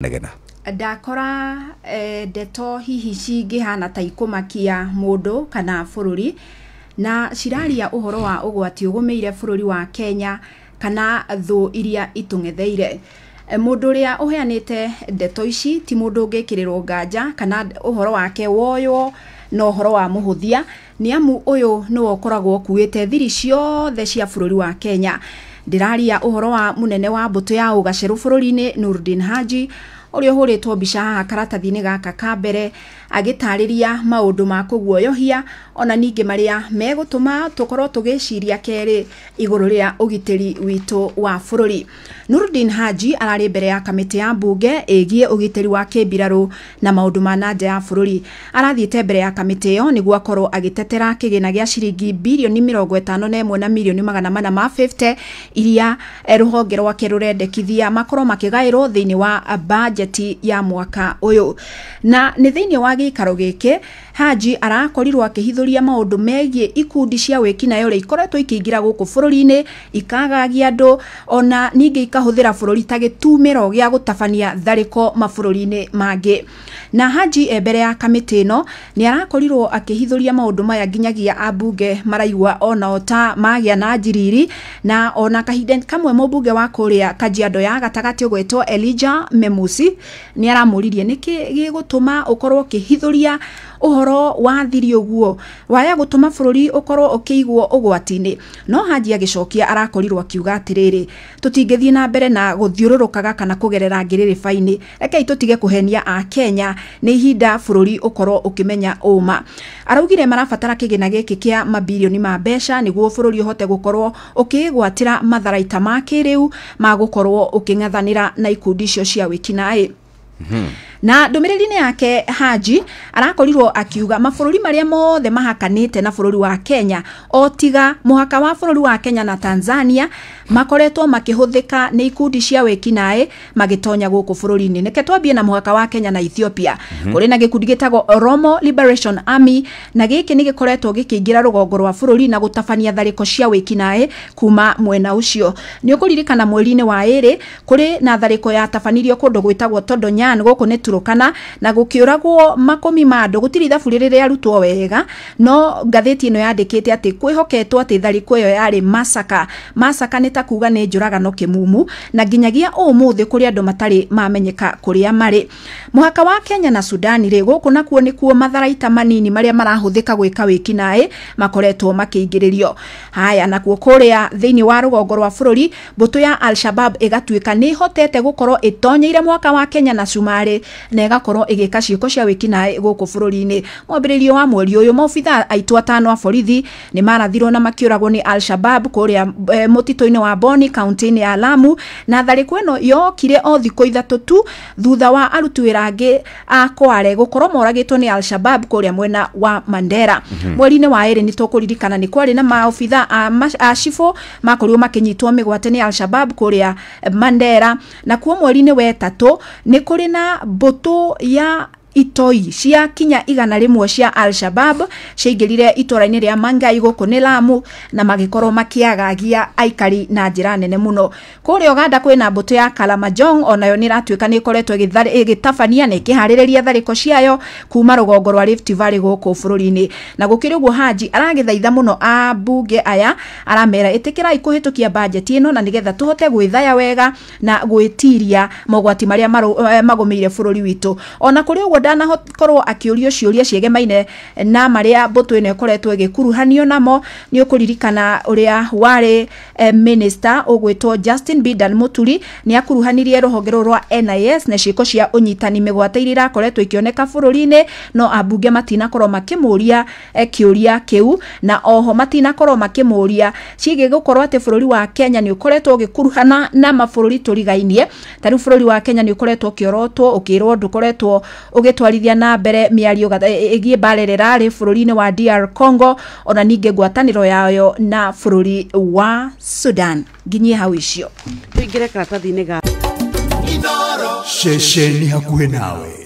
Negena. Ndakora ndeto hihi cingĩhana ta ikũmakia mũndũ kana bũrũri, na ciraria ũhoro wa ũgwati ũgũmĩire bũrũri wa Kenya kana thũ iria itũng'etheire. Mũndũ ũrĩa ũheanĩte ndeto ici ti mũndũ ũngĩkĩrĩrwo nganja kana ũhoro wake woywo na ũhoro wa mũhũthia, nĩ amu ũyũ nĩwe ũkoragwo ũkuĩte thiri ciothe cia bũrũri wa Kenya. Ndĩraria ũhoro wa mũnene wa mbũtũ ya ũgacerũ bũrũri-inĩ Nurdin Haji, ũrĩa ũhũrĩtwo mbica haha karatathi-inĩ gaka ka mbere agĩtarĩria maũndũ ma kũguoyohia ona ningĩ marĩa megũtũma tũkorwo tũgĩciria kerĩ igũrũ rĩa ũgitĩri witũ wa bũrũri. Nurdin Haji ararĩ mbere ya kamĩtĩ ya mbunge ĩgiĩ ũgitĩri wa kĩmbirarũ na maũndũ ma na nja ya bũrũri. Arathiĩte mbere ya kamĩtĩ ĩyo nĩguo akorwo agĩtetera kĩgĩna gĩa ciringi birioni 51 na mirioni 450 iria rũhonge rwake rũrendekithia makorwo makĩgaĩrwo thĩinĩ wa bajeti ya mwaka ũyũ. Na nĩ thĩinĩ wa gĩikaro gĩkĩ Haji arakorirwo akĩhithũria maũndũ megiĩ ikundi cia wĩkinaĩ ũrĩa ikoretwo ikĩingĩra gũkũ bũrũri-inĩ ikagagia andũ ona ningĩ ikahũthĩra bũrũri ta gĩtumĩro gĩa gũtabania tharĩko mabũrũri-inĩ mangĩ. Na Haji e mbere ya kamĩtĩ ĩno nĩ arakorirwo akĩhithũria maũndũ maya nginyagia ambunge maraigua onao ta magĩa na njiriri, na ona kahinda kamwe mũmbunge wa kũrĩa Kajiado ya gatagatĩ ũgwĩtwo Elijah Memusi nĩ aramũririe nĩkĩ gĩgũtũma ũkorwo ũkĩhithũria ũhoro wa thiri ũguo waya gũtũma bũrũri ũkorwo ũkĩigwo ũgwati-inĩ. No Haji agĩcokia arakorirwo akiuga atĩrĩrĩ, tũtingĩthiĩ na mbere na gũthiũrũrũkaga kana kũgerera ngĩrĩrĩba-inĩ, rekei tũtige kũhenia a Kenya, nĩ ihinda bũrũri ũkorwo ũkĩmenya ũma. Araugire marabatara kĩgĩna gĩkĩ kĩa mabirioni ma mbeca nĩguo bũrũri ũhote gũkorwo ũkĩgwatĩra matharaita ma kĩrĩu ma gũkorwo ũkĩng'ethanĩra na ikundi icio cia wĩkinaĩ. Na ndũmĩrĩri-inĩ yake Haji arakorirwo akiuga mabũrũri marĩa mothe mahakanĩte na bũrũri wa Kenya o tiga mũhaka wa bũrũri wa Kenya na Tanzania makoretwo makĩhũthĩka nĩ ikundi cia wĩkinaĩ magĩtonya gũkũ bũrũri-inĩ. Nĩke twambie na mũhaka wa Kenya na Ethiopia. Kũrĩ na gĩkundi gĩtagwo Oromo Liberation Army, na gĩkĩ nĩ gĩkoretwo gĩkĩingĩra rũgongo rwa bũrũri na gũtabania tharĩko cia wĩkinaĩ kuma mwena ũcio. Nĩ ũkũririkana mweri-inĩ wa ĩrĩ kũrĩ na tharĩko yatabanirio kũndũ gwĩtagwo Todonyan gũkũ nĩ Turkana, na gũkĩũragwo makũmi ma andũ. Gũtirĩ ithabu rĩrĩ rĩarutwo wega, no ngathĩti ĩno yandĩkĩte atĩ kwĩhoketwo atĩ tharĩko ĩyo yarĩ masaka. Masaka nĩ ta kuga nĩ njũragano kĩmumu, na nginyagia ũmũthĩ kũrĩ andũ matarĩ mamenyeka kũrĩa marĩ. Mũhaka wa Kenya na Sudan rĩ, gũkũ nakuo nĩkuo matharaita manini marĩa marahũthĩka gwĩka wĩkinaĩ makoretwo makĩingĩrĩrio. Haya, nakuo kũrĩa thĩinĩ wa rũgongo rwa bũrũri mbũtũ ya Al-Shabaab ĩgatuĩka nĩ ĩhotete gũkorwo ĩtonyeire mũhaka wa Kenya na Somalia na ĩgakorwo ĩgĩka ciĩko cia wĩkinaĩ gũkũ bũrũri-inĩ. Mwambĩrĩrio wa mweri ũyũ maobitha aitũ atano a borithi nĩ marathirwo na makĩũragwo nĩ Al-Shabaab kũrĩa mũtitũ-inĩ wa Boni kaunti-inĩ ya Lamu, na tharĩko ĩno yokire o thikũ 3 tu thutha wa aruti wĩra angĩ a Kware gũkorwo moragĩtwo nĩ Al-Shabaab kũrĩa mwena wa Mandera. Mweri-inĩ wa ĩrĩ nĩ tũkũririkana nĩ kwarĩ na maobitha a cibũ makorirwo makĩnyitwo mĩgwate nĩ Al-Shabaab kũrĩa Mandera, na kuo mweri-inĩ wa ĩtatũ nĩ kũrĩ na mbũtũ ya itoi cia kinya 100 cia Al-Shabaab ciaingĩrire itũra-inĩ rĩa Mangai gũkũ nĩ Lamu na magĩkorwo makĩagagia aikari na njĩra nene mũno. Kũrĩa Uganda kwĩna mbũtũ ya Kalamajong, onayo nĩ ĩratuĩka nĩ ĩkoretwo ĩgĩtabania na ĩkĩharĩrĩria tharĩko ciayo kuma rũgongo rwa Rift Valley gũkũ bũrũri-inĩ. Na gũkĩrĩ ũguo Haji aragĩthaitha mũno ambunge aya, aramera ĩtĩkĩrai kũhĩtũkia bajeti ĩno na nĩgetha tũhote gwĩthaya wega na gwĩtiria mogwati marĩa magũmĩire bũrũri witũ. Ona kũrĩ ũguo ndanakorwo akĩũrio ciũria ciegemaine na marĩa mbũtũ ĩno ĩkoretwo ĩgĩkuruhanio namo. Nĩ ũkũririkana ũrĩa warĩ minister ũgwĩtwo Justin Bidan Muturi nĩ akuruhanirie rũhonge rũrũ rwa NIS na ciĩko cia ũnyitani mĩgwate iria irakoretwo ikĩoneka bũrũri-inĩ, no ambunge matinakorwo makĩmũria kĩũria kĩu, na oho matinakorwo makĩmũria ciĩgiĩ gũkorwo atĩ bũrũri wa Kenya nĩ ũkoretwo ũgĩkuruhana na mabũrũri tũrigainie. Ta rĩu bũrũri wa Kenya nĩ ũkoretwo ũkĩorotwo ũkĩrwo ndũkoretwo ũgĩtwarithia na mbere mĩario ĩgiĩ mbara ĩrĩa ĩrarĩ bũrũri-inĩ wa DR Congo, ona ningĩ ngwatanĩro yayo na bũrũri wa Sudan. Nginyie hau icio. Tũingĩre karatathi-inĩ ga Ceceni hakuhĩ nawe.